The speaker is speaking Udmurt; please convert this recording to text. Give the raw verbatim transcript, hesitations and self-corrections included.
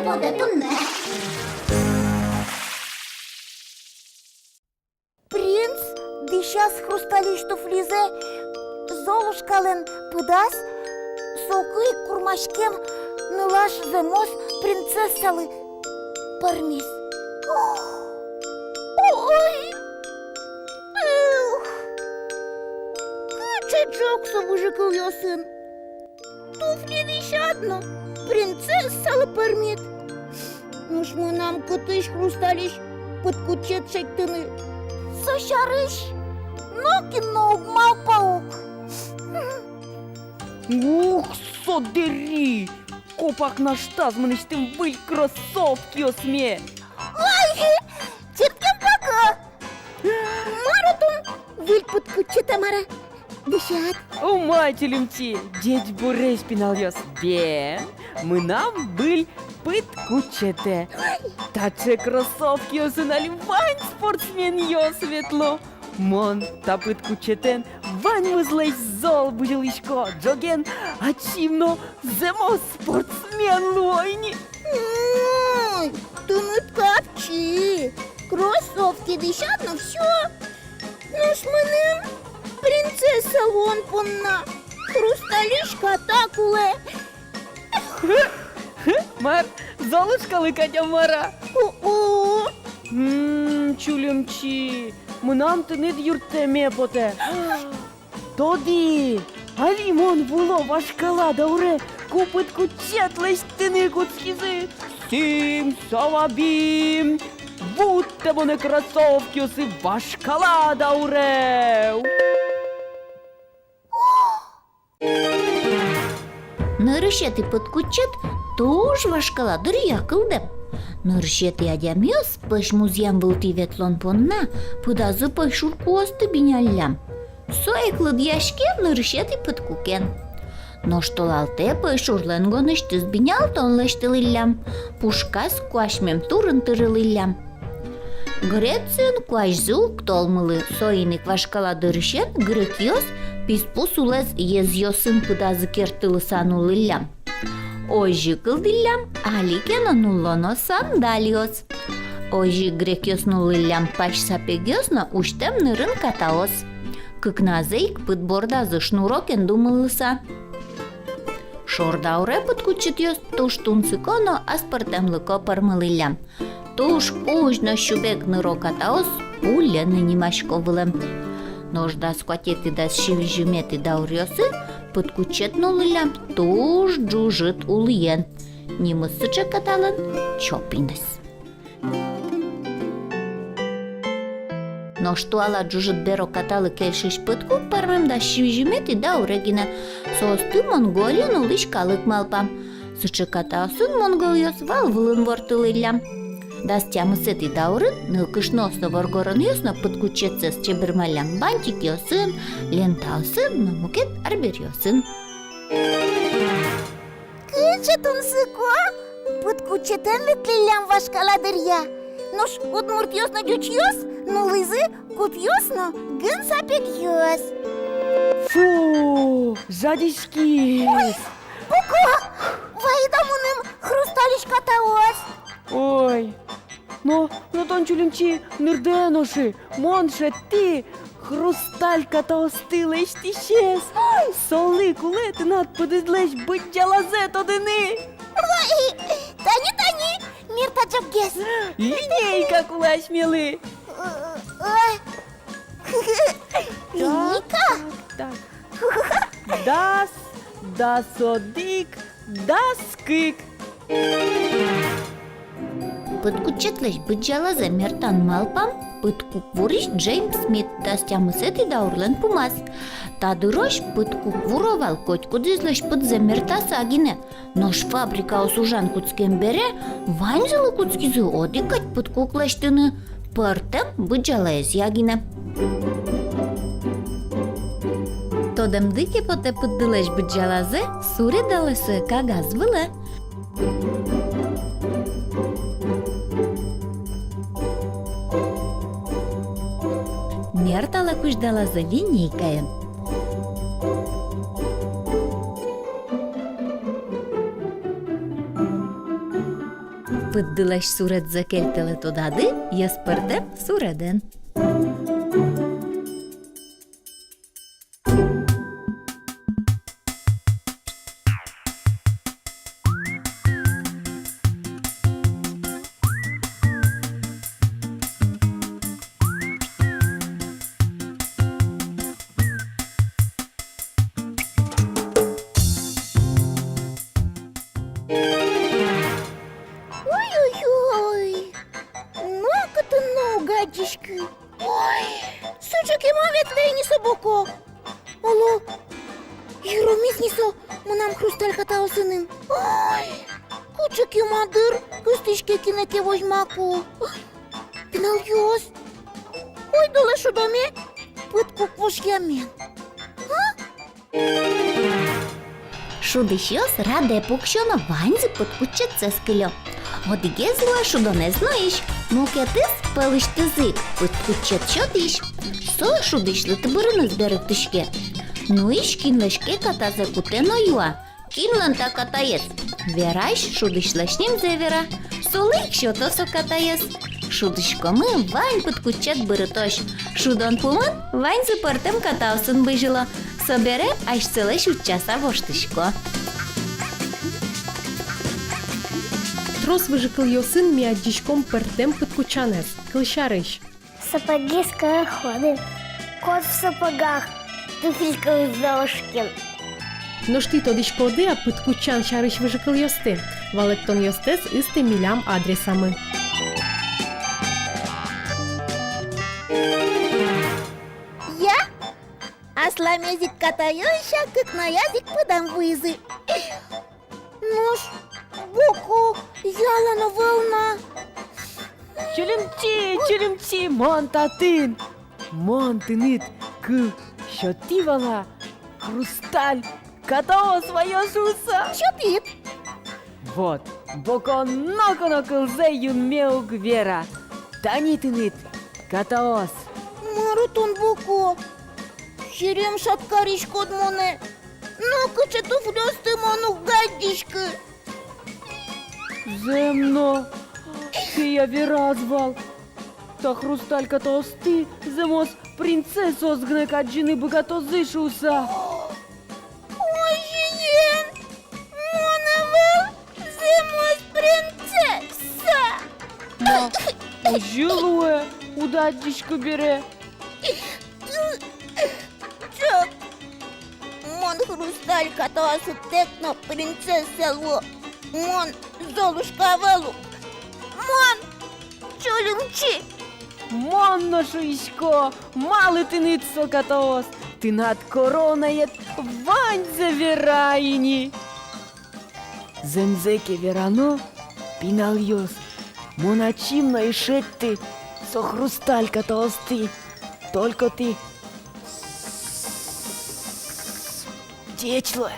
Подэм туннэ. Принц дӥсяз хрустались туфлизэ Золушкалэн пыдаз, соку ик курмаськем нылаш зэмос принцессалы пӧрмиз. Ой! Ух! Кыӵе ӝог со выжыкылъёсын! Туфли дӥсяд но принцессалы пӧрмид. Нош мынам кытысь хрустались пыдкутчет шедьтыны? Со сярысь нокин но уг малпа ук. Ух, со дэри! Копак наштаз мынэсьтым выль кроссовкиосме! Ой, чырткем пако! Мар отын выль пыдкутчетэ, мар-а? Дӥсяд. Умой, Чулимчи, ӟечбуресь, пиналъёс, бен, мынам выль пыдкутчетэ. Таӵе кроссовкиосын али вань спортсменъёс ветло. Мон та пыдкутчетэн ваньмызлэсь зол бызьылӥсько, ӝоген ачим но зэмос спортсмен луо ини. Ой, тыныд капчи, кроссовки дӥсяд но всё. Нош мыным принцесса луон понна хрустались ката кулэ. Мар, Золушкалы кадь-а, мар-а? О-о. М, Чулимчи, мынам тыныд юрттэме потэ. Тодӥ, али мон вуо вашкала дауре, ку пыдкутчет лэсьтыны кутскизы. Сим-сава-бим! Вуттэ монэ кроссовкиосы вашкала дауре! Нырысетӥ пыдкутчет туж вашкала дыръя кылдэм. Нырысетӥ адямиос пӧсь музъем вылтӥ ветлон понна пыдазы пӧйшур куосты биняллям. Со ик лыдъяське нырысетӥ пыдкукен. Нош толалтэ пӧйшурлэн гонысьтыз бинялтон лэсьтылӥллям, пушказ куасьмем турын тырылӥллям. Грециын куазьзы уг толмылы, соин ик вашкала дырысен грекъёс писпу сулэз езъёсын пыдазы керттылыса нуллӥллям. Озьы кылдӥллям али ке но нуллоно сандалиос. Озьы ик грекъёс нуллӥллям пась сапегъёс но усьтэм нырын катаос. Кыкназэ ик пыд бордазы шнурокен думылыса. Шор дауре пыдкутчетъёс туж тунсыко но аспӧртэмлыко пӧрмылӥллям. Туж кузь но сюбег ныро катаос пулены нимасько вылэм. Нош дас куатетӥ, дас сизьыметӥ дауръёсы пыдкутчет нуллӥллям туж ӝужыт улӥен. Нимыз сыӵе каталэн Чопинэз. Нош туала ӝужыт беро каталы кельшись пыдкук пӧрмем дас сизьыметӥ дауре гинэ. Соосты Монголиын улӥсь калык малпам. Сыӵе катаосын монголъёс вал вылын ворттылӥллям. Дас тямысэтӥ даурын нылкышноос но воргоронъёс но пыдкутчетсэс чебермаллям бантикъёсын, лентаосын но мукет арбериосын. Кыӵе тунсыко! Пыдкутчетэн ветлӥллям вашкала дыръя. Нош удмуртъёс но ӟучъёс нуллӥзы купъёс но гын сапегъёс. Фу, жадиськи! Ой, пуко, вайид-а мыным хрустались катаос? Ой, но, но тон, Чулимчи, нырдэ но шы, мон шедьтӥ хрусталь катаосты лэсьтӥсез. Солы кулэ тынад пыдыдлэсь быдӟалазэ тодыны. Ой, тани, тани, мертаӵокгес. Линейка кулэ асьмелы. Ой. Линейка? Так, так, так. Дас, дас одӥг, дас кык. Пыдкутчетлэсь быдӟалазэ мертан малпам пыдкук вурись Джеймс Смит дас тямысэтӥ даурлэн пумаз. Та дырозь пыдкук вуро вал котькудӥзлэсь пыдзэ мертаса гинэ. Нош фабрикаос ужан кутскем бере ваньзылы кутскизы одӥг кадь пыдкук лэсьтыны, пӧртэм быдӟалаезъя гинэ. Тодэмды ке потэ пыддылэсь быдӟалазэ, суредалэ сое кагаз вылэ. Мерталэ кузьдалазэ линейкаен. Пыддылэсь суредзэ кельтэлэ тодады, йӧс пӧртэм суредэн. Ой-ой-ой, но кытын но уг адӟиськы. Ой, сыӵе кема ветлэ ини со боко. Оло, йыромиз ни со мынам хрусталь катаосыным. Ой, кыӵе кема, дыр, кыстӥське кинэ ке возьмаку. Пиналъёс, ойдолэ шудоме пыдкук вошъямен. А? Шудӥсьёс радэ пуксё но ваньзы пыдкутчетсэс кылё. Одӥгез луэ шудонэз нуись, мукетыз пӧлысьтыз ик пыдкутчет сётӥсь. Со шудӥсьлы тыбырыныз берыктӥське. Нуись кинлэсь ке катазэ кутэ но юа: «Кинлэн та катаез?» Верась шудӥсьлэсь нимзэ вера. Солы ик сёто со катаез. Шудӥськомы вань пыдкутчет бырытозь. Шудон пумын ваньзы пӧртэм катаосын бызьыло. Собере асьсэлэсь утчаса воштӥсько. Трос выжыкылъёсын ми адӟиськом пӧртэм пыдкутчанэз. Кылсярысь, сапоги-скороходы. Кот в сапогах, туфелька в Золушке. Нош тӥ тодӥськоды-а пыдкутчан сярысь выжыкылъёсты? Валэктонъёстэс ыстэ милям адресамы. Я? Асламез ик катаё, ся кыкнояз ик пыдам вуизы. Нош боко ялан ӧвӧл на. Чилимчи, чилимчи, мон татын. Мон тыныд кыл сётӥ вал-а хрусталь катаос ваё шуыса? Сётӥд. Вот, боко ноку но кылзэ юнме уг вера. Тани тыныд катаос. Мар-о тон, боко? Серем шат кариськод монэ. Но кыӵе туфлиосты мон уг адӟиськы. Зэм но, пе-я вераз вал, та хрусталь катаосты зэмос принцессаос гинэ адӟыны быгатозы шуыса. Озьыен, мон ӧвӧл зэмос принцесса. Но озьы луэ, уд адӟиськы бере. Ӵок, мон хрусталь катаосыдэк но принцесса луо. Мон Золушка ӧвӧл ук. Мон Чилимчи. Мон но шуисько, малы тыныд со катаос. Тынад коронаед ваньзэ вера ини. Зэмзэ ке верано, пиналъёс, мон ачим но ӧй шедьты со хрусталь катаосты. Только тӥ ӟеч луэ.